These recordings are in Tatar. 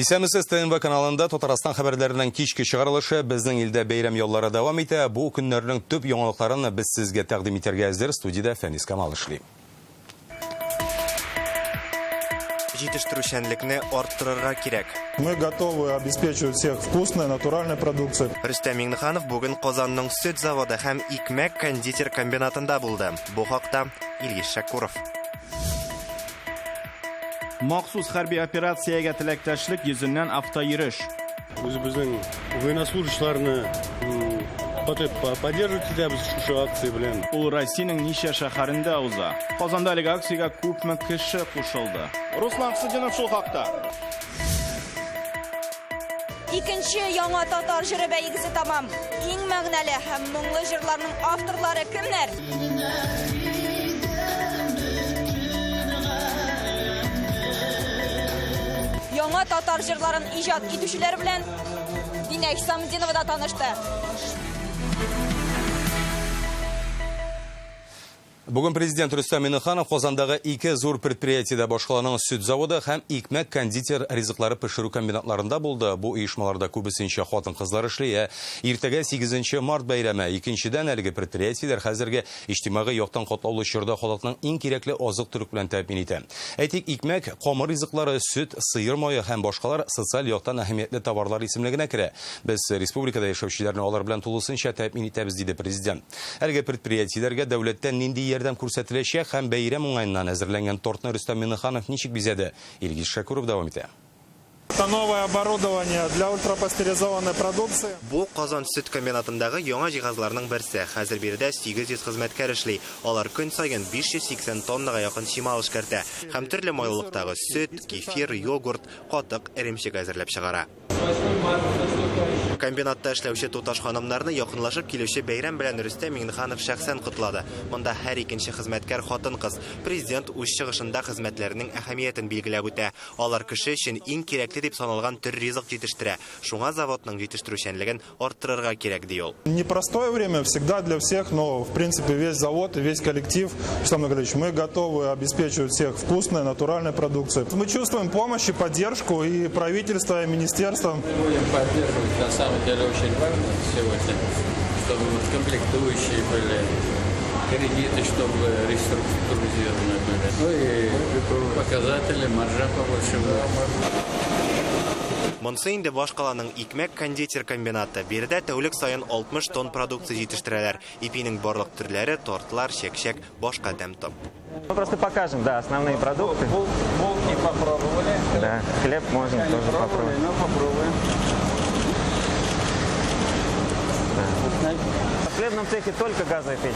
Исәнмесез, ТНВ каналында Татарстан хәбәрләренең кичке чыгарылышы. Безнең илдә бәйрәм яллары дәвам итә. Бу көннәрнең төп яңалыкларын без сезгә тәкъдим итәргә әзер. Студиядә Фәнис Камал эшли. Җитештерүчәнлекне арттырырга кирәк. Мы готовы обеспечивать всех вкусной, натуральной продукцией. Рөстәм Миңнеханов бүген Казанның сөт заводы һәм икмәк кондитер комбинатында булды. Бу хакта Илгиз Шәкүров. Махсус хәрби операциягә теләктәшлек йөзеннән автойөреш. Үзебезнең военнослужащийларны поддерживать итәбез шушы акция белән. Ул Россиянең ничә шәһәрендә уза? Казанда әлеге акциягә күпме кеше кушылды? Руслан Хсудинов шул хакта. Икенче яңа татар җыры бәйгесе тамам. Иң мәгънәле һәм моңлы җырларның авторлары кемнәр? Яңа татар җырларын иҗат итүчеләр белән Динә Хисамутдинова да танышты. Бүген президент Рөстәм Миңнеханов Казандагы ике зур предприятиедә башкаланың сөт заводы һәм икмәк кондитер ризыклары пешерү комбинатларында булды. Бу оешмаларда күбесенчә хатын-кызлар эшли. Ә иртәгә 8 март бәйрәме. Икенчедән, әлеге предприятиеләр хәзерге иҗтимагый яктан катлаулы чорда халыкның иң кирәкле азык-төлек белән тәэмин итә. Әйтик, икмәк, камыр ризыклары, сөт, сыер мае һәм башкалар социаль яктан әһәмиятле товарлар исемлегенә керә. Без республикада яшәүчеләрне алар белән тулысынча тәэмин итәбез, диде президент. Әлеге предприятиеләргә дәүләттән нинди ярдәм күрсәтеләчәк һәм бәйрәм уңаеннан әзерләнгән тортны Рөстәм Миңнеханов ничек бизәде? Илгиз Шәкүров дәвам итә. Это новое оборудование для ультрапастеризованной продукции. Бу Казан сөт комбинатындагы яңа җиһазларның берсе. Хәзер биредә 800 хезмәткәр эшли. Алар көн саен 580 тоннага якын чимал эшкәртә һәм төрле майлылыктагы сөт, кефир, йогурт, катык, эремчек әзерләп чыгара. Комбинатта эшләүче туташ ханымнарны якынлашып килүче бәйрәм белән Рөстәм Миңнеханов шәхсән котлады. Монда һәр икенче хезмәткәр хатын-кыз. Президент үз чыгышында хезмәтләренең әһәмиятен билгеләп үтә. Алар кеше өчен иң кирәкле дип саналган төр ризык җитештерә. Шуңа заводның җитештерүчәнлеген арттырырга кирәк, ди ул. Непростое время всегда для всех, но в принципе весь завод и весь коллектив, Рустам Нургалиевич, мы готовы обеспечивать всех вкусной, натуральной продукцией. Мы чувствуем помощь и поддержку и правительства, и министерства. Мы будем поддерживать, на самом деле очень важно сегодня, чтобы комплектующие были, кредиты, чтобы реструктуризированы были. Ну и показатели, маржа побольше была. Монсы инде башкаланың икмәк кондитер комбинаты. Биредә тәүлек саен 60 тонн продукция җитештерәләр. Ипинең барлык төрләре, тортлар, чәк-чәк, башка тәм-том. Мы просто покажем, да, основные продукты. Булки попробовали. Да, хлеб можно Не тоже пробовали, попробовать. но попробуем. В хлебном цехе только газовая печь.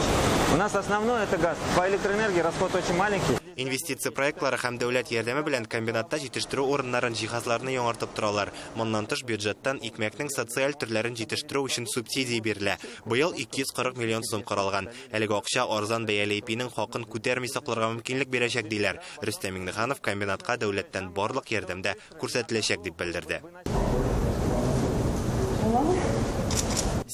У нас основной это газ. По электроэнергии расход очень маленький. Инвестиция проектлары һәм дәүләт ярдәме белән комбинатта җитештерү урыннарын, җиһазларны яңартып торалар. Моннан тыш бюджеттан икмәкнең социаль төрләрен җитештерү өчен субсидия бирелә. Быел 240 миллион сум каралган. Әлеге акча арзан бәяле ипинең хакын күтәрми сакларга мөмкинлек бирәчәк, диләр. Рөстәм Миңнеханов комбинатка дәүләттән барлык ярдәм дә күрсәтеләчәк дип белдерде.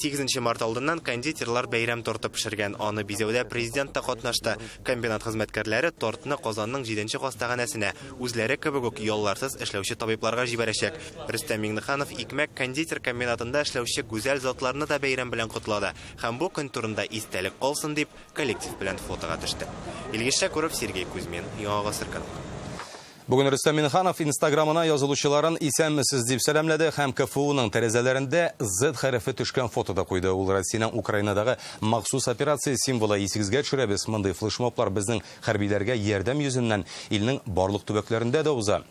8 март алдыннан кондитерлар бәйрәм торты пешергән. Аны бизәүдә президент та катнашты. Комбинат хезмәткәрләре тортны Казанның 7 хастаханәсенә үзләре кебек үк ялларсыз эшләүче табибларга җибәрәчәк. Рөстәм Миңнеханов икмәк кондитер комбинатында эшләүче гүзәл затларны да бәйрәм белән котлады. Һәм бу көн турында истәлек калсын дип коллектив белән фотога төште. Илгиз Шәкүров, Сергей Кузьмин, Яңа Гасыр каналы. Бүген Рөстәм Миңнеханов Инстаграмына язылучыларын исәнмесез дип сәламләде һәм КФУның тәрәзәләрендә Z хәрефе төшкән фото да куйды. Ул Россиянең Украинадагы махсус операция символы. Исегезгә төшерәбез, мондый флешмоблар безнең хәрбиләргә ярдәм йөзеннән илнең барлык төбәкләрендә дә уза.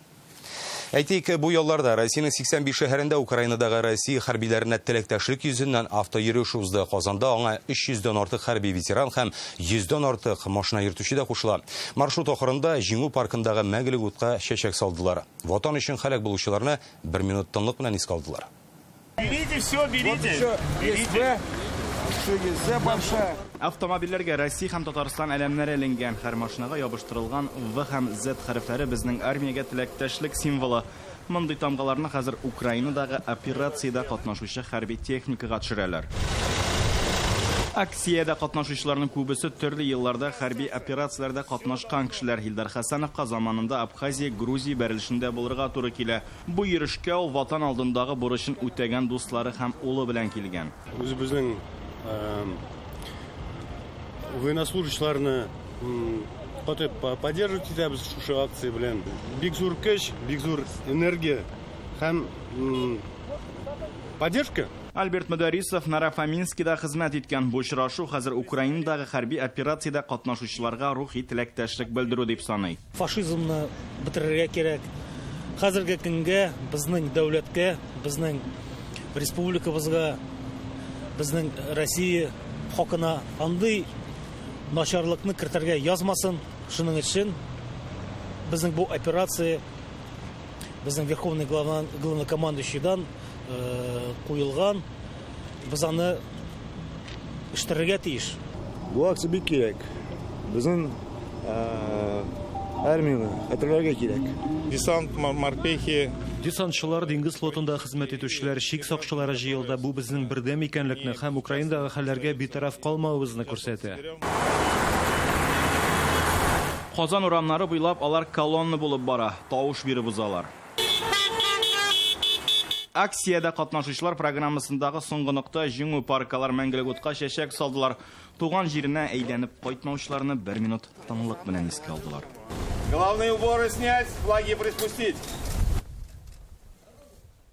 Әйтик, бу ялларда Россиянең 85 шәһәрендә Украинадагы Россия хәрбиләренә теләктәшлек йөзеннән автойөреш узды. Казанда аңа 300дән артык хәрби ветеран һәм 100дән артык машина йөртүче дә кушыла. Маршрут ахырында Җиңү паркындагы мәңгелек утка чәчәк салдылар. Ватан өчен һәлак булучыларны бер минут тынлык белән искә алдылар. Берите все, берите. Берите. Автомобильләргә Россия һәм Татарстан әләмнәре эленгән. Һәр машинага ябыштырылган В һәм Z хәрефләре безнең армиягә теләктәшлек символы. Мондый тамгаларны хәзер Украинадагы операциядә катнашучы хәрби техникага төшерәләр. Акциядә катнашучыларның күбесе төрле елларда хәрби операцияләрдә катнашкан кешеләр. Илдар Хәсәновка заманында Абхазия, Грузия бәрелешендә булырга туры килә. Бу йөрешкә ул ватан алдындагы бурычын үтәгән дуслары һәм улы белән килгән. Үзебезнең военнослужащийларны каты поддерживать итәбез шушы акция белән. Бик зур көч, бик зур энергия һәм поддержка. Альберт Мөдәрисов Наро-Фоминскида хезмәт иткән. Бу очрашу хәзер Украинадагы хәрби операциядә катнашучыларга рухи теләктәшлек белдерү дип саный. Фашизмны бетерергә кирәк. Хәзерге көнгә безнең дәүләткә, безнең республикабызга, безнең Россия халкына андый начарлыкны кертергә язмасын. Шуның өчен безнең бу операция безнең Верховный главнокомандующийдан куелган, без аны эштерергә тиеш. Бу акция бик кирәк. Безнең армияне хәтерләргә кирәк. Десант, морпехи. Десантчылар, диңгез флотында хезмәт итүчеләр, чик сакчылары җыелды. Бу безнең бердәм икәнлекне һәм Украинадагы хәлләргә битараф калмавыбызны күрсәтә. Казан урамнары буйлап алар колонна булып бара, тавыш биреп узалар. Акциядә катнашучылар программасындагы соңгы нокта Җиңү паркы. Алар мәңгелек утка чәчәк салдылар. Туган җиренә әйләнеп кайтмаучыларны бер минут тынлык белән искә алдылар. Главные уборы снять, флаги приспустить.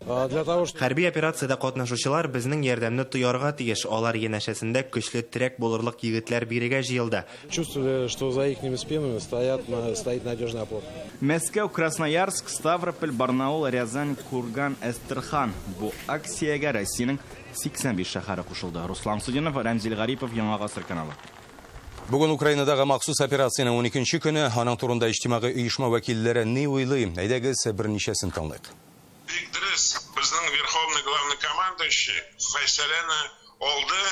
Хәрби операциядә катнашучылар безнең ярдәмне тоярга тиеш. Алар янәшәсендә көчле терәк булырлык егетләр бирегә җыелды. Чувствовали, что за ихними спинами стоит надежный оплот. Мәскәү, Красноярск, Ставрополь, Барнаул, Рязань, Курган, Әстерхан. Бу акциягә Россиянең 85 шәһәре кушылды. Руслан Судинов, Рәмзил Гарипов, Яңа Гасыр каналы. Бүген Украинадагы махсус операциянең 12 көне. Аның турында иҗтимагый оешма вәкилләре ни уйлый? Әйдәгез, берничәсен тыңлыйк. Бик дөрес, безнең Верховный главнокомандующий фәйсәләне алды,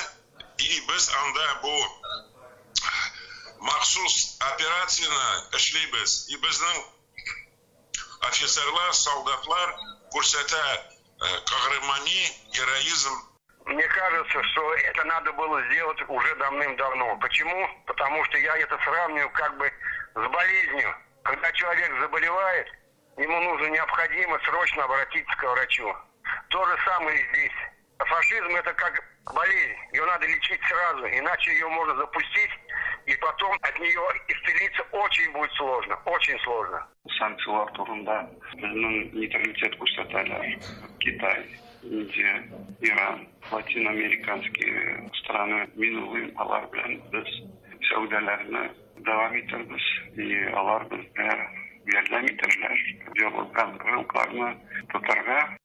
и без анда бу махсус операцияне эшлибез. И безнең офицерлар, солдатлар күрсәтә каһармани, героизм. Мне кажется, что это надо было сделать уже давным-давно. Почему? Потому что я это сравниваю как бы с болезнью. Когда человек заболевает, ему нужно необходимо срочно обратиться к врачу. То же самое и здесь. Фашизм — это как болезнь. Ее надо лечить сразу, иначе ее можно запустить, и потом от нее исцелиться очень будет сложно, очень сложно. Санкциялар турында безнең нейтралитет күрсәтәләр. Китай, Индия, Иран, латиноамериканские страны. Мин уйлыйм, алар белән без сәүдәләрне дәвам итәрбез, и алар безгә ярдәм итәрләр, ябылган рынокларны тотарга.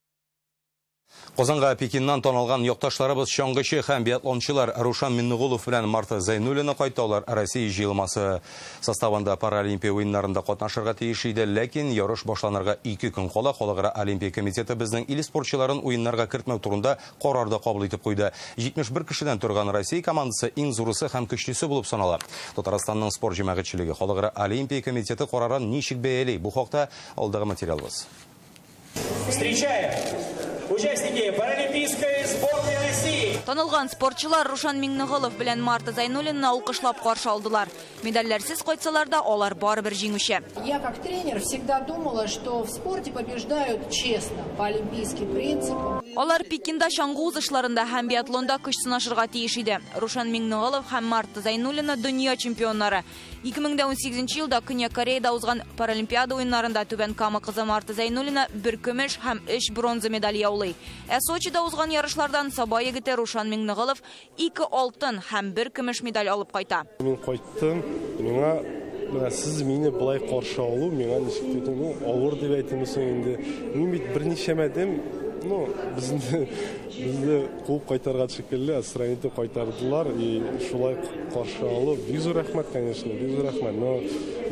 Казанга Пекиннан танылган якташларыбыз чаңгычы һәм биатлончылар Рушан Миннегулов белән Марта Зәйнуллина кайталар. Россия җыелмасы составында Паралимпия уеннарында катнашырга тиеш иде, ләкин ярыш башланырга 2 көн кала Халыкара Олимпия комитеты безнең ил спортчыларын уеннарга кертмәү турында карар да кабул итеп куйды. 71 кешедән торган Россия командасы иң зурысы һәм көчлесе булып санала. Татарстанның спорт җәмәгатьчелеге Халыкара Олимпия комитеты карарын ничек бәяли? Бу хакта алдагы материалыбыз. Встречаем участники Паралимпийской сборной России. Танылган спортчылар Рушан Миңнеголов белән Марта Зайнуллина алкышлап каршы алдылар. Медальләрсез кайтсалар да, алар барыбер җиңүче. Я как тренер всегда думала, что в спорте побеждают честно, по олимпийским принципам. Алар Пекинда чаңгы узышларында һәм биатлонда көч сынашырга тиеш иде. Рушан Миңнеголов һәм Марта Зайнуллина дөнья чемпионнары. 2018 елда Көньяк Кореяда узган Паралимпиада уеннарында Түбән Кама кызы Марта Зайнуллина бер көмеш һәм 3 бронза медаль яулый. Ә Сочида узган ярышлардан Саба егете Рушан Миңнеголов 2 алтын һәм 1 көмеш медаль алып кайта. Мин кайттым, миңа менә сез мине болай каршы алу, миңа ничек дип, ну, авыр дип әйтәм соң инде. Мин бит берничә мәдем, ну, безне куып кайтарган шикелле, страница кайтардылар, и шулай каршы алу. Бик зур рәхмәт, конечно, бик зур рәхмәт. Но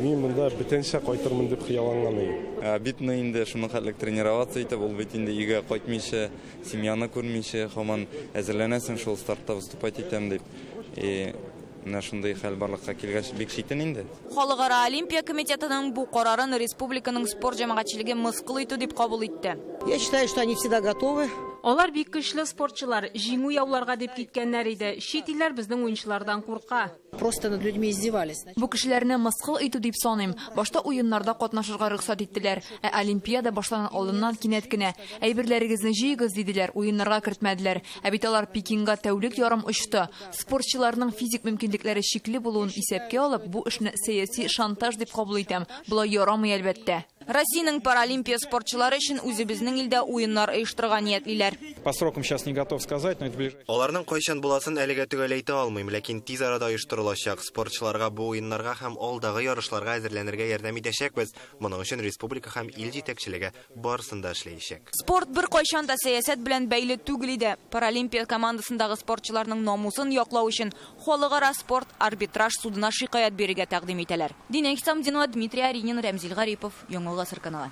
мин монда бүтәнчә кайтырмын дип хыялланган идем. Обидно инде шуның хәтлек тренироваться итеп, ул бит инде өйгә кайтмыйча, семьяны күрмичә, һаман әзерләнәсең шул стартта выступать итәм дип. И менә шундый хәл барлыкка килгәч, бик читен инде. Халыкара Олимпия комитетының бу карарын республиканың спорт җәмәгатьчелеге мыскыл итү дип кабул итте. Я считаю, что они всегда готовы. Алар бик көчле спортчылар, җиңү яуларга дип киткәннәр иде. Чит илләр безнең уенчылардан курка. Просто над людьми издевались. Бу кешеләрне мыскыл итү дип саныйм. Башта уеннарда катнашырга рөхсәт иттеләр, ә Олимпиада башланыр алдыннан кинәт кенә әйберләрегезне җыегыз диделәр, уеннарга кертмәделәр. Ә бит алар Пекинга тәүлек ярым очты. Спортчыларның физик мөмкинлекләре чикле булуын исәпкә алып, бу эшне сәяси шантаж дип кабул итәм. Болай ярамый, әлбәттә. Россиянең паралимпия спортчылары өчен үзебезнең илдә уеннар оештырырга ниятлиләр. По срокам сейчас не готов сказать, но это ближайшее. Аларның кайчан буласын әлегә төгәл әйтә алмыйм, ләкин тиз арада оештырылачак. Спортчыларга бу уеннарга һәм алдагы ярышларга әзерләнергә ярдәм итәчәкбез. Моның өчен республика һәм ил җитәкчелеге барысын да эшләячәк. Спорт беркайчан да сәясәт белән бәйле түгел иде. Паралимпия командасындагы спортчыларның намусын яклау өчен Халыкара спорт арбитраж судына шикаять бирергә тәкъдим итәләр. Динә Хисамдинова, Дмитрий Аринин, Рәмзил Гарипов, Яңа Гасыр каналы.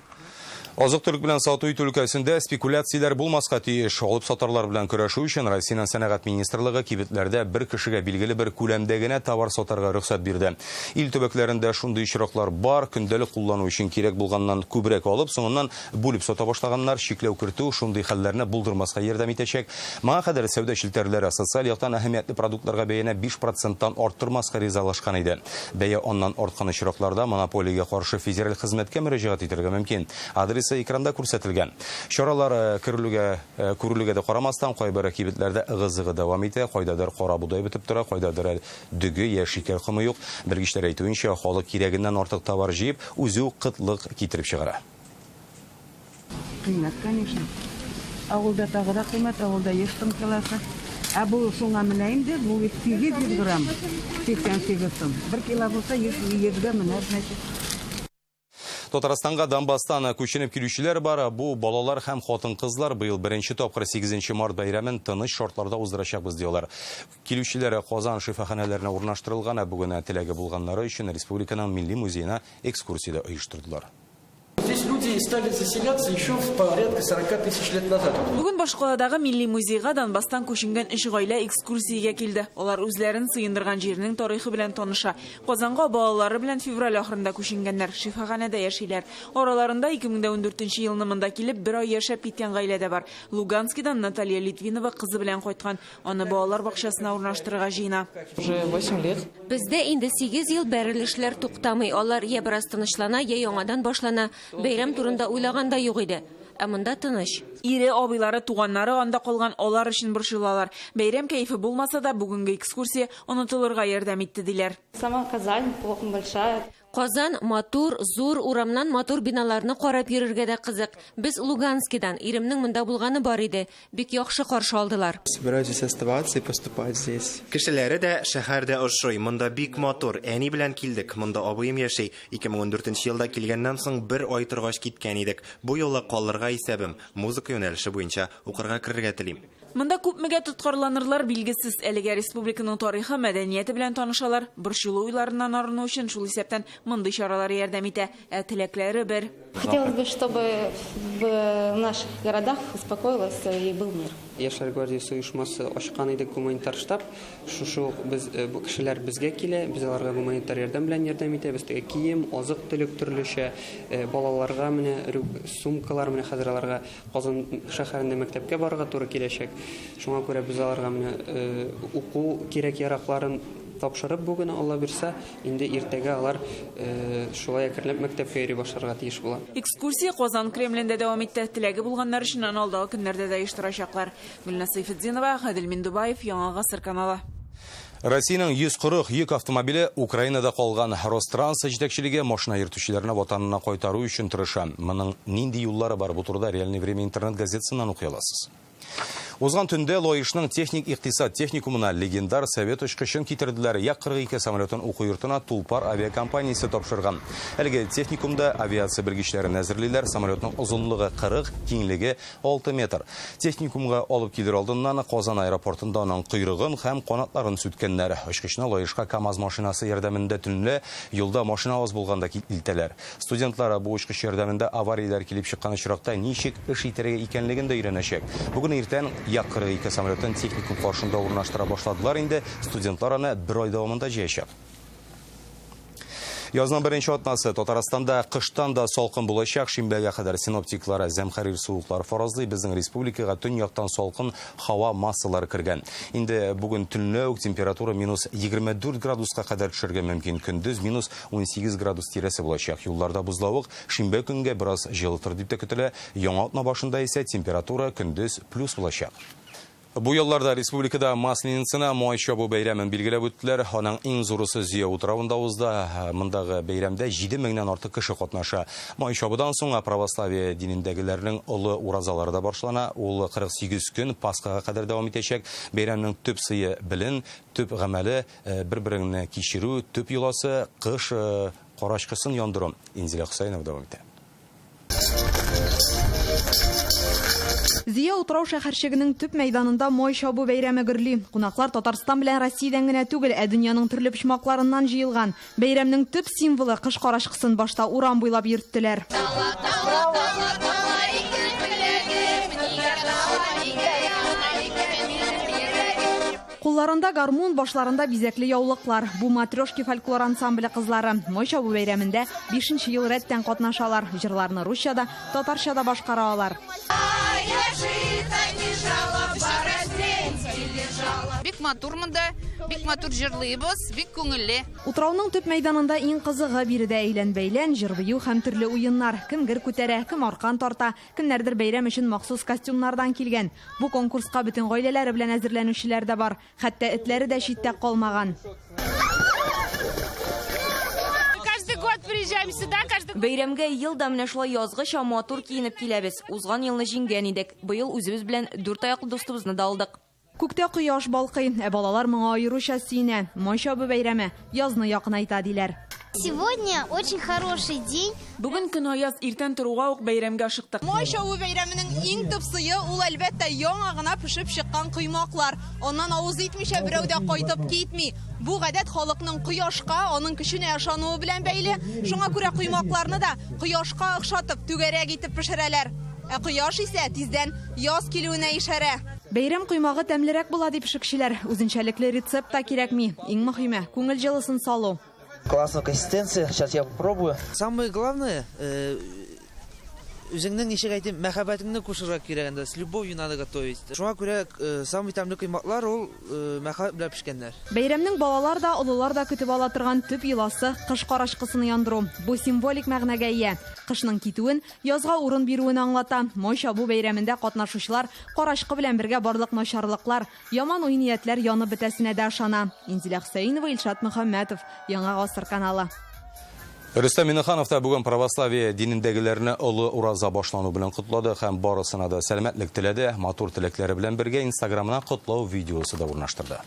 Азык-төлек белән сату итү өлкәсендә спекуляцияләр булмаска тиеш. Алып сатарлар белән көрәшү өчен Россиянең сәнәгать министрлыгы кибетләрдә бер кешегә билгеле бер күләмдә генә товар сатарга рөхсәт бирде. Ил төбәкләрендә шундый очраклар бар, көндәлек куллану өчен кирәк булганнан күбрәк алып, соңыннан бүлеп сата башлаганнар. Чикләү кертү шундый хәлләрне булдырмаска ярдәм итәчәк. Моңа кадәр сәүдә челтәрләре социаль яктан әһәмиятле продуктларга бәяне 5 проценттан арттырмаска ризалашкан иде. Бәя аннан арткан очракларда монополиягә каршы федераль хезмәткә мөрәҗәгать итәргә мөмкин. Адресы экранда күрсәтелгән. Чаралар күрелүгә дә карамастан, кайбер кибетләрдә ыгы-зыгы дәвам итә, кайдадыр кара бодай бетеп тора, кайдадыр дөге я шикәр комы юк. Белгечләр әйтүенчә, халык кирәгеннән артык товар җыеп, үзе үк кытлык китереп чыгара. Кыйммәт, конечно. Авылда тагы да кыйммәт, авылда 100 сум килосы. Ә бу шуңа менә инде, бу бит 800 грамм, 88 сум. Бер кило булса 100 йөзгә менә, значит. Татарстанга Донбасстан күченеп килүчеләр бар. Бу балалар һәм хатын-кызлар. Быел беренче тапкыр 8 март бәйрәмен тыныч шартларда уздырачакбыз, диләр. Килүчеләр Казан шифаханәләренә урнаштырылган, ә бүген теләге булганнары өчен республиканың милли музеена экскурсия дә оештырдылар. Здесь люди стали заселяться еще в порядка 40 тысяч лет назад. Бүген башкаладагы Милли музейга Донбасстан күченгән өч гаилә экскурсиягә килде. Алар үзләрен сыендырган җирнең тарихы белән таныша. Казанга балалары белән февраль ахырында күченгәннәр, шифаханәдә яшиләр. Араларында 2014 елны монда килеп бер ай яшәп киткән гаилә дә бар. Луганскидан Наталья Литвинова кызы белән кайткан. Аны балалар бакчасына урнаштырырга җыена. Уже 8 лет. Бездә инде 8 ел бәрелешләр туктамый. Алар я бераз тынычлана, я яңадан башлана. Бәйрәм турында уйлаган да юк иде. Ә монда тыныч. Ире, абыйлары, туганнары анда калган, алар өчен борчылалар. Бәйрәм кәефе булмаса да, бүгенге экскурсия онытылырга ярдәм итте, диләр. Сама Казань большая. Казан матур, зур, урамнан матур биналарны карап йөрергә дә кызык. Без Луганскидан, иремнең монда булганы бар иде. Бик яхшы каршы алдылар. Собираюсь здесь оставаться и поступать здесь. Кешеләре дә, шәһәр дә ошый. Монда бик матур. Әни белән килдек. Монда абыем яши. 2014 елда килгәннән соң бер ай торгач киткән идек. Бу юлы калырга исәбем. Музыка юнәлеше буенча укырга керергә телим. Монда күпмегә тоткарланырлар билгесез. Әлегә республиканың тарихы, мәдәнияте белән танышалар. Борчулы уйларыннан арыну өчен шул исәптән мондый чаралар ярдәм итә. Ә теләкләре бер. Хотелось бы, чтобы в наших городах успокоилось и был мир. Яшьләр гвардиясе оешмасы ачкан идек гуманитар штаб. Шушы ук без бу кешеләр безгә килә, без аларга гуманитар ярдәм белән ярдәм итәбез. Теге кием, азык-төлек төрлечә, балаларга менә сумкалар, менә хәзер аларга Казан шәһәрендә мәктәпкә барырга туры киләчәк. Шуңа күрә без аларга менә уку кирәк яракларын тапшырып бүген, Алла бирсә, инде иртәгә алар шулай әкренләп мәктәпкә йөри башларга тиеш була. Экскурсия Казан Кремлендә дәвам итте. Теләге булганнар өчен аны алдагы көннәрдә дә оештырачаклар. Гөлназ Сәйфетдинова, Гадел Миндубаев, Яңа Гасыр каналы. Россиянең 140 йөк автомобиле Украинада калган. Ространс җитәкчелеге машина йөртүчеләрне ватанына кайтару өчен тырыша. Моның нинди юллары бар, бу турыда Реальное время интернет газетасыннан укый аласыз. Узган төндә Лаешның техник икътисад техникумына легендар совет очкычын китерделәр. Як-42 самолетын уку йортына Тулпар авиакомпаниясе тапшырган. Әлеге техникумда авиация белгечләрен әзерлиләр. Самолетның озынлыгы 40, киңлеге 6 метр. Техникумга алып килер алдыннан Казан аэропортында аның койрыгын һәм канатларын сүткәннәр. Очкычны Лаешка КАМАЗ машинасы ярдәмендә төнлә юлда машина аз булганда илтәләр. Студентлар бу очкыч ярдәмендә аварияләр килеп чыккан очракта ничек эш итәргә икәнлеген дә өйрәнәчәк. Бүген иртән Як-42 самолетын техникум каршында урнаштыра башладылар инде. Студентлар аны бер ай дәвамында җыячак. Язның беренче атнасы Татарстанда кыштан да салкын булачак. Шимбәгә кадәр синоптиклар зәмхәрир суыклар фаразлый. Безнең республикага төньяктан салкын һава массалары кергән. Инде бүген төнлә үк температура минус 24 градуска кадәр төшәргә мөмкин. Көндез минус 18 градус тирәсе булачак. Юлларда бозлавык, шимбә көнгә бераз җылытыр дип тә көтелә. Яңа атна башында исә температура көндез плюс булачак. Бу елларда республикада Масленицына май чабу бәйрәмен билгеләп үттеләр. Аның иң зурысы Зөя утравында узды. Мондагы бәйрәмдә 7 меңнән артык кеше катнаша. Май чабудан соң православие динендәгеләрнең олы уразалары да башлана. Ул 48 көн Пасхага кадәр дәвам итәчәк. Бәйрәмнең төп сые белен, төп гамәле бер-береңне кичерү, төп йоласы кыш карачкысын яндыру. Инзилә Хөсәенова дәвам итә. Зөя утрау шәһәрчегенең төп мәйданында май чабу бәйрәме гөрли. Кунаклар Татарстан белән Россиядән генә түгел, ә дөньяның төрле почмакларыннан җыелган. Бәйрәмнең төп символы кыш карачкысын башта урам буйлап йөрттеләр. Кулларында гармун, башларында бизәкле яулыклар. Бу Матрешки фольклор ансамбле кызлары. Май чабу бәйрәмендә 5 ел рәттән катнашалар. Җырларны русча да, татарча да башкара алар. Бик матур монда, бик матур җырлыйбыз, бик күңелле. Утрауның төп мәйданында иң кызыгы биредә әйлән-бәйлән, җыр-бию һәм төрле уеннар. Кем гер күтәрә, кем аркан тарта, кемнәрдер бәйрәм өчен махсус костюмнардан килгән. Бу конкурска бөтен гаиләләре белән әзерләнүчеләр дә бар. Хәтта этләре дә читтә калмаган. Бәйрәмгә ел да менә шулай язгыча матур киенеп киләбез. Узган елны җиңгән идек. Быел үзебез белән дүрт аяклы дустыбызны да алдык. Күктә кояш балкый, ә балалар моңа аеруча сөенә. Май чабу бәйрәме язны якынайта диләр. Сегодня очень хороший день. Бүген көн аяз, иртән торуга ук бәйрәмгә ашыктык. Май чабу бәйрәменең иң төп сые ул әлбәттә яңа гына пешеп чыккан коймаклар. Аннан авыз итмичә берәү дә кайтып китми. Бу гадәт халыкның кояшка, аның көченә ышануы белән бәйле. Шуңа күрә коймакларны да кояшка охшатып, түгәрәк итеп пешерәләр. Ә кояш исә тиздән яз килүенә ишарә. Бәйрәм коймагы тәмлерәк була дип пешекчеләр. Үзенчәлекле рецепт та кирәкми. Иң мөһиме күңел җылысын салу. Классная консистенция. Сейчас я попробую. Самое главное, үзеңнең ничек әйтим, мәхәббәтеңне кушырга кирәк инде. С любовью надо готовить. Шуңа күрә самый тәмле коймаклар ул мәхәббәт белән пешкәннәр. Бәйрәмнең балалар да, олылар да көтеп ала торган төп йоласы кыш карачкысын яндыру. Бу символик мәгънәгә ия. Кышның китүен, язга урын бирүен аңлата. Май чабу бәйрәмендә катнашучылар карачкы белән бергә барлык начарлыклар, яман уй-ниятләр янып бетәсенә дә ышана. Инзилә Хөсәенова, Илшат Мөхәммәтов, Яңа Гасыр каналы. Рөстәм Миннеханов та бүген православие динендәгеләрне олы ураза башлану белән котлады һәм барысына да сәламәтлек теләде. Матур теләкләре белән бергә Инстаграмына котлау видеосы да урнаштырды.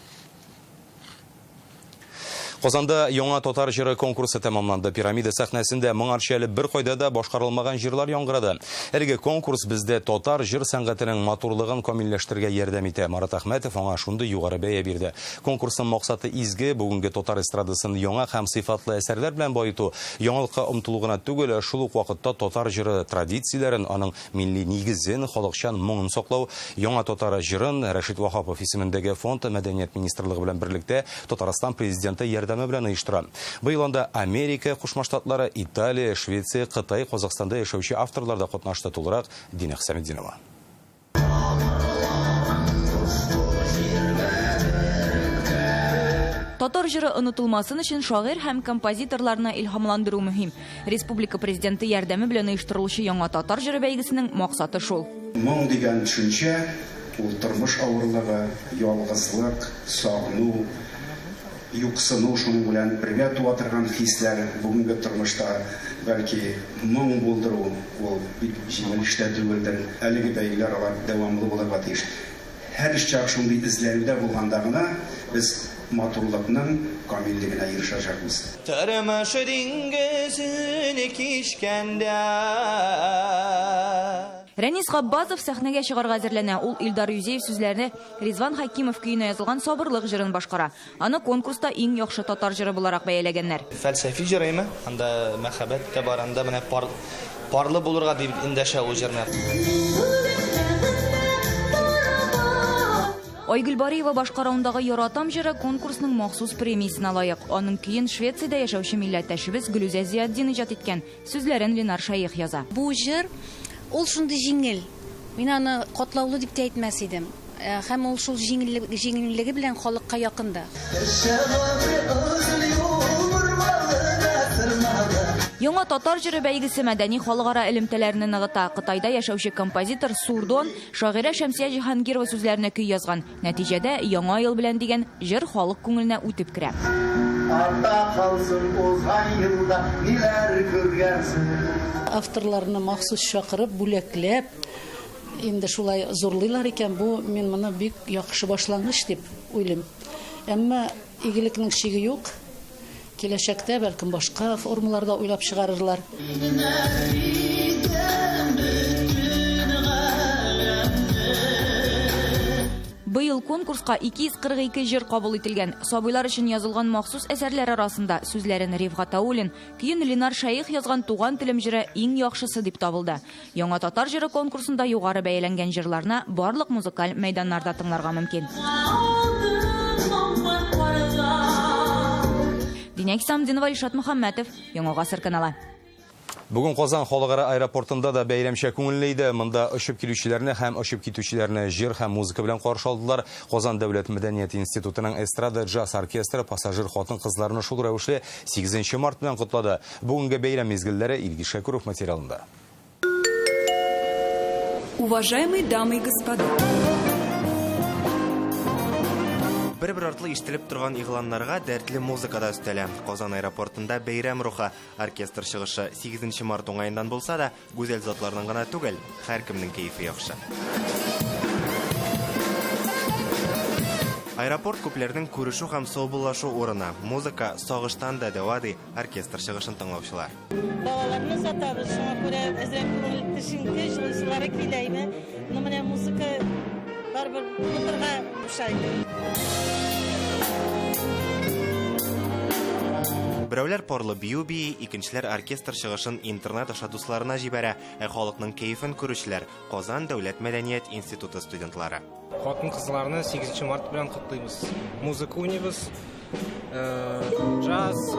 Казанда яңа татар җыры конкурсы тәмамланды. Пирамида сәхнәсендә моңарчы әле бер кайда да башкарылмаган җырлар яңгырады. Әлеге конкурс бездә татар җыр сәнгатенең матурлыгын камилләштерергә ярдәм итә. Марат Әхмәтов аңа шундый югары бәя бирде. Конкурсның максаты изге, бүгенге татар эстрадасын яңа һәм сыйфатлы әсәрләр белән баету, яңалыкка омтылу гына түгел, шул ук вакытта татар җыры традицияләрен, аның милли нигезен, халыкчан моңын саклау. Яңа татар җырын Рәшит Ваһапов исемендәге фонд Мәдәният министрлыгы белән берлектә Татарстан президенты ярдәме белән оештыра. Быел анда Америка Кушма Штатлары, Италия, Швеция, Кытай, Казахстанда яшәүче авторлар да катнашты. Тулырак Дина Хисаметдинова. Татар җыры онытылмасын өчен шагыйрь һәм композиторларны илһамландыру мөһим. Республика президенты ярдәме белән оештырылучы яңа татар җыры бәйгесенең максаты шул. Моң дигән төшенчә ул тормыш авырлыгы, ялгызлык, сагыну, юксыну, шуның белән бергә туа торган хисләр. Бүгенге тормышта бәлки моң булдыру ул бик җиңел эш тә түгелдер. Әлеге бәйгеләр алар дәвамлы булырга тиеш. Һәр чак шундый эзләнүдә булганда гына без матурлыкның камиллегенә ирешәчәкбез. Тормыш диңгезен кичкәндә. Рәнис Габбазов сәхнәгә чыгарга әзерләнә. Ул Илдар Юзеев сүзләренә Ризван Хәкимов көенә язылган Сабырлык җырын башкара. Аны конкурста иң яхшы татар җыры буларак бәяләгәннәр. Фәлсәфи җыр әйме? Анда мәхәббәт тә бар, анда менә парлы булырга дип эндәшә ул җырны. Айгөл Бариева башкаруындагы Яратам җыры конкурсның махсус премиясенә лаек. Аның көен Швециядә яшәүче милләттәшебез Гөлүзә Зиятдин иҗат иткән. Сүзләрен Ленар Шәех яза. Бу җыр ул шундый җиңел. Мин аны катлаулы дип тә әйтмәс идем. Һәм ул шул җиңеллеге белән халыкка якын да. Яңа татар җыры бәйгесе мәдәни халыкара элемтәләрне ныгыта. Кытайда яшәүче композитор Сурдон шагыйрә Шәмсия Җиһангирова сүзләренә көй язган. Нәтиҗәдә Яңа ел белән дигән җыр халык күңеленә үтеп керә. Артта калсын узган елда ниләр күргәнсең. Авторларны махсус чакырып, бүләкләп, инде шулай зурлыйлар икән, бу мин моны бик яхшы башлангыч дип уйлыйм. Әмма игелекнең чиге юк. Киләчәктә бәлкем башка формаларда уйлап чыгарырлар. Быел конкурска 242 җыр кабул ителгән. Сабыйлар өчен язылган махсус әсәрләр арасында сүзләрен Риф Гатауллин, көен Ленар Шәех язган Туган телем җыры иң яхшысы дип табылды. Яңа татар җыры конкурсында югары бәяләнгән җырларны барлык музыкаль мәйданнарда тыңларга мөмкин. Динә Исамдинова, Илшат Мөхәммәтов, Яңа Гасыр каналы. Бүген Казан халыкара аэропортында да бәйрәмчә күңелле иде. Монда очып килүчеләрне һәм очып китүчеләрне җыр һәм музыка белән каршы алдылар. Казан дәүләт мәдәният институтының эстрада джаз оркестры пассажир хатын-кызларны шул рәвешле 8 март белән котлады. Бүгенге бәйрәм мизгелләре Илгиз Шәкүров материалында. Уважаемые дамы и господа. Бер-бер артлы ишетелеп торган игъланнарга дәртле музыка да өстәлә. Казан аэропортында бәйрәм рухы. Оркестр чыгышы 8 март уңаеннан булса да, гүзәл затларның гына түгел, һәркемнең кәефе яхшы. Аэропорт күпләрнең күрешү һәм саубуллашу урыны. Музыка сагыштан да дәва, ди оркестр чыгышын тыңлаучылар. Балаларны сатабыз, шуңа күрә әзрәк күңел төшенке, җылысылары килә иде. Но менә музыка барыбер утырга ошайды. Берәүләр парлы бию бии, икенчеләр оркестр чыгышын интернет аша дусларына җибәрә, ә халыкның кәефен күрүчеләр Казан дәүләт мәдәният институты студентлары. Хатын-кызларны 8 март белән котлыйбыз. Музыка уйныйбыз, джаз,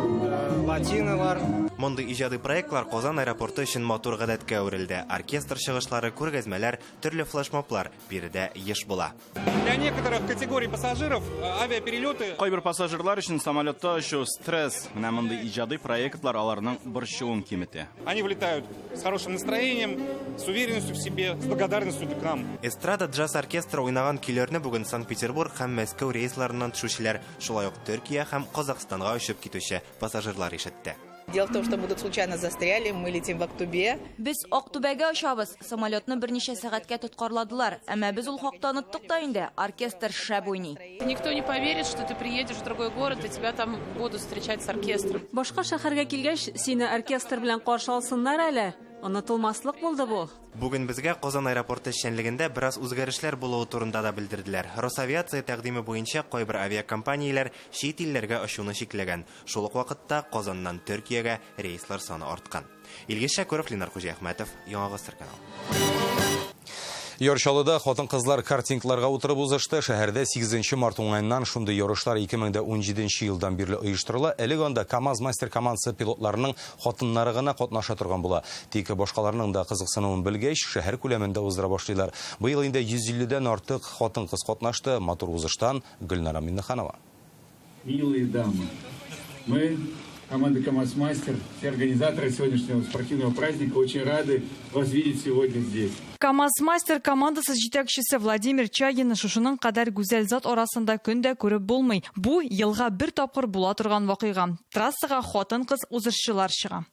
латиналар. Мондый иҗади проектлар Казан аэропорты өчен матур гадәткә әверелде. Оркестр чыгышлары, күргәзмәләр, төрле флешмоблар биредә еш була. Для некоторых категорий пассажиров авиаперелеты... Кайбер пассажирлар өчен самолетта очу стресс. Менә мондый иҗади проектлар аларның борчуын киметә. Они вылетают с хорошим настроением, с уверенностью в себе, с благодарностью к нам. Эстрада джаз оркестры уйнаган көйләрне бүген Санкт-Петербург һәм Мәскәү рейсларыннан төшүчеләр, шулай ук Төркия һәм Казахстанга очып китүче пассажирлар ишетте. Дело в том, что мы тут случайно застряли, мы летим в Актубе. Без Актүбәгә очабыз. Самолетны берничә сәгатькә тоткарладылар. Әмма без ул хакта оныттык та инде. Оркестр шәп уйный. Никто не поверит, что ты приедешь в другой город и тебя там будут встречать с оркестром. Башка шәһәргә килгәч, сине оркестр белән каршы алсыннар әле. Онытылмаслык булды бу. Бүген безгә Казан аэропорты эшчәнлегендә бераз үзгәрешләр булуы турында да белдерделәр. Росавиация тәкъдиме буенча кайбер авиакомпанияләр чит илләргә очуны чикләгән. Шул ук вакытта Казаннан Төркиягә рейслар саны арткан. Илгиз Шәкүров, Ленар Хуҗиәхмәтов, Яңа Гасыр каналы. Яр Чаллыда хатын-кызлар картингларга утырып узышты. Шәһәрдә 8 март уңаеннан шундый ярышлар 2017 елдан бирле оештырыла. Элек анда КАМАЗ мастер командасы пилотларының хатыннары гына катнаша торган була. Тик башкаларның да кызыксынуын белгәч, шәһәр күләмендә уздыра башлыйлар. Быел инде 150дән артык хатын-кыз катнашты. Матур узыштан Гөлнара Миннеханова. Милые дамы, мы, команда КАМАЗ-мастер, все организаторы сегодняшнего спортивного праздника, очень рады вас видеть сегодня здесь. КАМАЗ-мастер командасы җитәкчесе Владимир Чагин шушының кадәр гүзәл зат арасында көндә күреп булмый. Бу елга бер тапкыр була торган вакыйга. Трассага хатын-кыз узышчылар чыга.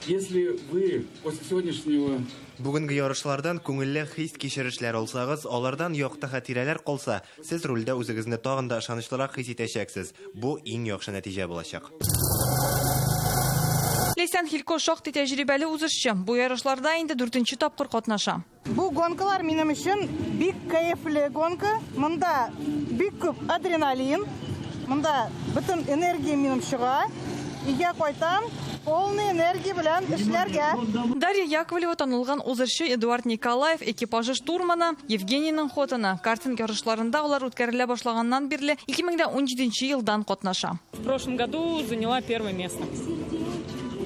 Если вы после сегодняшнего Бүгенге ярышлардан күңелле хис кичерешләр алсагыз, алардан якты хатирәләр калса, сез рульдә үзегезне тагын да ышанычлырак хис итәчәксез. Бу иң яхшы нәтиҗә булачак. Ләйсән Хилко шактый тәҗрибәле узышчы. Бу ярышларда инде 4нче тапкыр катнаша. Бу гонкалар минем өчен бик кәефле гонка. Монда бик күп адреналин, монда бөтен энергия минем чыга. Өйгә кайтам, полный энергия белән эшләргә. Дарья Яковлева танылган узышчы Эдуард Николаев экипажы штурманы, Евгенийның хатыны. Картинг ярышларында алар үткәрелә башлаганнан бирле 2017 елдан катнаша. В прошлом году заняла первое место.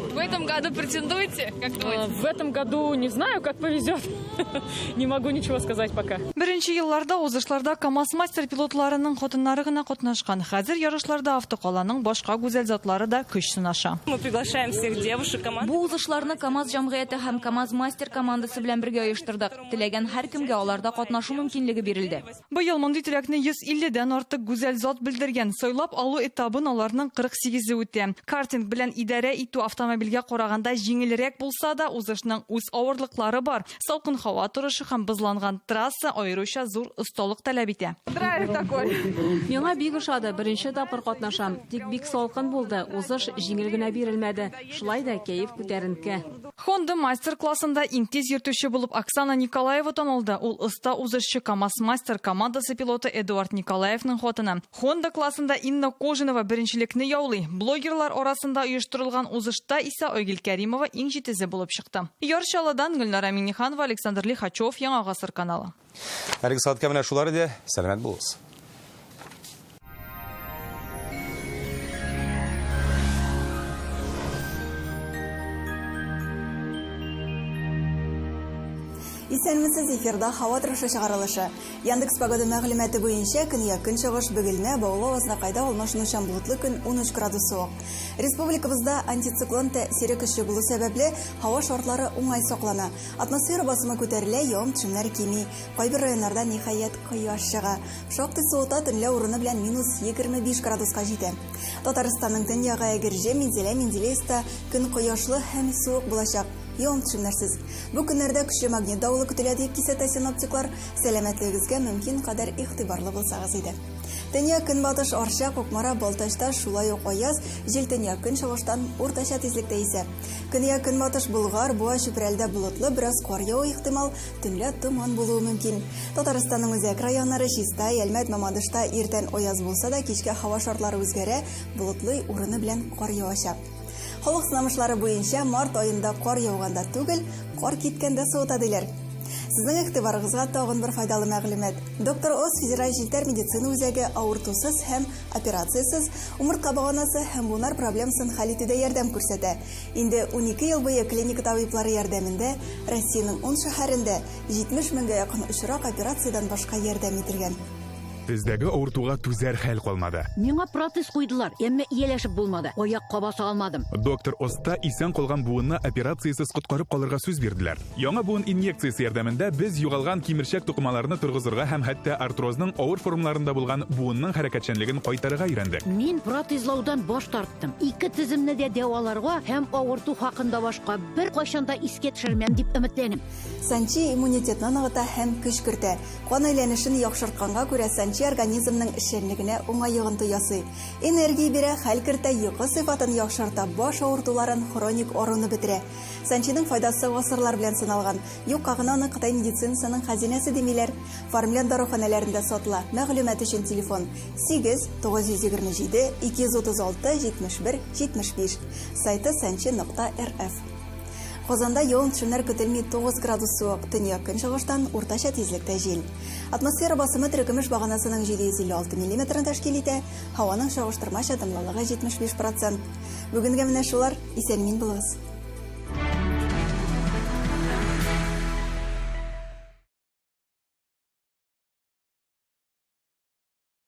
В этом году претендуете? Как думаете? В этом году не знаю, как повезет. Не могу ничего сказать пока. Беренче елларда узышларда КАМАЗ-мастер пилотларының хатыннары гына катнашкан. Хәзер ярышларда автокаланың башка гүзәл затлары да көч сынаша. Мы приглашаем всех девушек команд. Бу узышларны КАМАЗ җәмгыяте һәм КАМАЗ-мастер командасы белән бергә оештырдык. Теләгән һәркемгә аларда катнашу мөмкинлеге бирелде. Быел мондый теләкне 150 дән артык гүзәл зат белдергән. Сайлап алу этабын аларның 48-е үтә. Картинг белән идарә итү автомобильгә караганда җиңелрәк булса да, узышның үз авырлыклары бар. Салкын һава торышы һәм бозланган трасса аеруча зур осталык таләп итә. Драйв такой. Миңа бик ошады, беренче тапкыр катнашам. Тик бик салкын булды, узыш җиңел генә бирелмәде. Шулай да кәеф күтәренке. Honda мастер классында иң тиз йөртүче булып Оксана Николаева танылды. Ул оста узышчы КАМАЗ-мастер командасы пилоты Эдуард Николаевның хатыны. Honda классында Инна Кожинова беренчелекне яулый. Блогерлар арасында оештырылган узышта исә Айгөл Кәримова иң җитезе булып чыкты. Яр Чаллыдан Гөлнара Миңнеханова, Александр Лихачев, Яңа Гасыр каналы. Әлеге сәгатькә менә шулар иде. Сәламәт булыгыз. Исәнмесез, эфирда һава торышы чыгарылышы. Яндекс Погода мәгълүматы буенча көньяк көнчыгыш Бөгелмә, Баулы, Азнакайда алмашынучан болытлы көн 13 градус суык. Республикабызда антициклон тәэсире көчле булу сәбәпле, һава шартлары уңай саклана. Атмосфера басымы күтәрелә, явым-төшемнәр кими. Кайбер районнарда ниһаять кояш чыга. Шактый суыта, төнлә урыны белән минус 25 градуска җитә. Татарстанның төньягы Әгерҗе, Минзәлә, Менделеевста көн кояшлы һәм суык булачак. Явым-төшемнәрсез. Бу көннәрдә көчле магнит давылы көтелә, дип кисәтә синоптиклар. Сәламәтлегегезгә мөмкин кадәр игътибарлы булсагыз иде. Төньяк көнбатыш Арча, Кукмара, Балтачта шулай ук аяз, җил төньяк көнчыгыштан уртача тизлектә исә. Көньяк көнбатыш Болгар, Буа, Чүпрәлдә болытлы, бераз кар яву ихтимал, төнлә томан булуы мөмкин. Татарстанның үзәк районнары Чистай, Әлмәт, Мамадышта иртән аяз булса да, кичкә һава шартлары үзгәрә, болытлы, урыны белән кар явачак. Халык сынамышлары буенча март аенда кар яуганда түгел, кар киткәндә суыта диләр. Сезнең игътибарыгызга тагын бер файдалы мәгълүмат. Доктор Оз федераль челтәр медицина үзәге авыртусыз һәм операциясез умыртка баганасы һәм буыннар проблемасын хәл итүдә ярдәм күрсәтә. Инде 12 ел буе клиника табиблары ярдәмендә Россиянең 10 шәһәрендә 70 меңгә якын очрак операциядән башка ярдәм ителгән. Тездәге авыртуга түзәр хәл калмады. Миңа протез куйдылар, әмма ияләшеп булмады. Аякка баса алмадым. Доктор Оста исән калган буынны операциясез коткарып калырга сүз бирделәр. Яңа буын инъекциясе ярдәмендә без югалган кимерчәк тукымаларны торгызырга һәм хәтта артрозның авыр формаларында булган буынның хәрәкәтчәнлеген кайтарырга өйрәндек. Мин протезлаудан баш тарттым. Ике теземне дә дәваларга һәм авырту хакында башка беркайчан да искә төшермәм дип өметләнәм. Санчи иммунитетны ныгыта һәм көч кертә. Кан әйләнешен яхшыртканга күрә санчи организмның эшчәнлегенә уңай йогынты ясый. Энергия бирә, хәл кертә, йокы сыйфатын яхшырта, баш авыртуларын, хроник аруны бетерә. Санчиның файдасы гасырлар белән сыналган. Юкка гына аны Кытай медицинасының хәзинәсе димиләр. Фармленд даруханәләрендә сатыла. Мәгълүмат өчен телефон 8 927 236 71 75. Сайты санчи.рф. Казанда явым-төшемнәр көтелми, 9 градус суык, төньяк көнчыгыштан уртача тизлектә җил. Атмосфера басымы терекөмеш баганасының 756 миллиметрын тәшкил итә, һаваның чагыштырмача дымлылыгы 75 процент. Бүгенгә менә шулар, исән-имин булыгыз.